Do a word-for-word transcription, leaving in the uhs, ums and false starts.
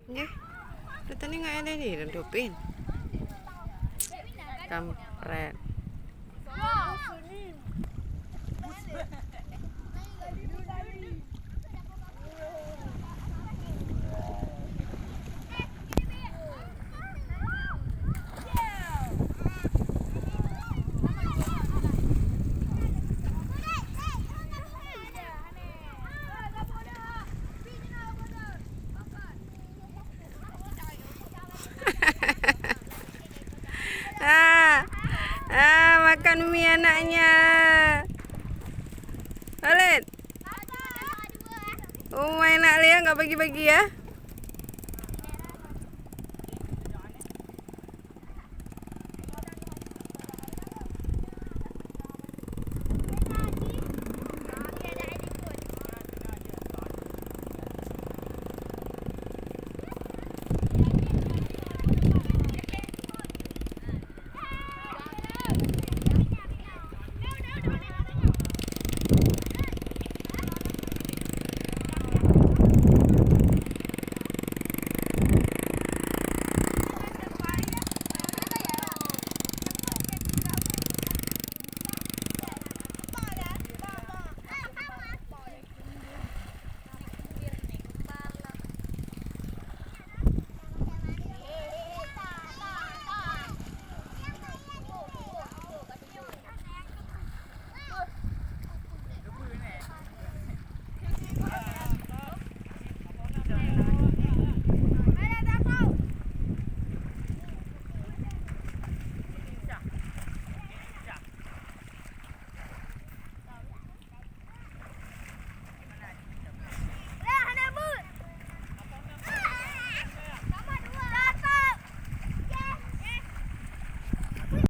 Nggih. Udah tadi nggak ada di dalam topin. Kampret. Ah, ah, makan mi anaknya. Khalid. Oh, main nak liang nggak bagi-bagi ya?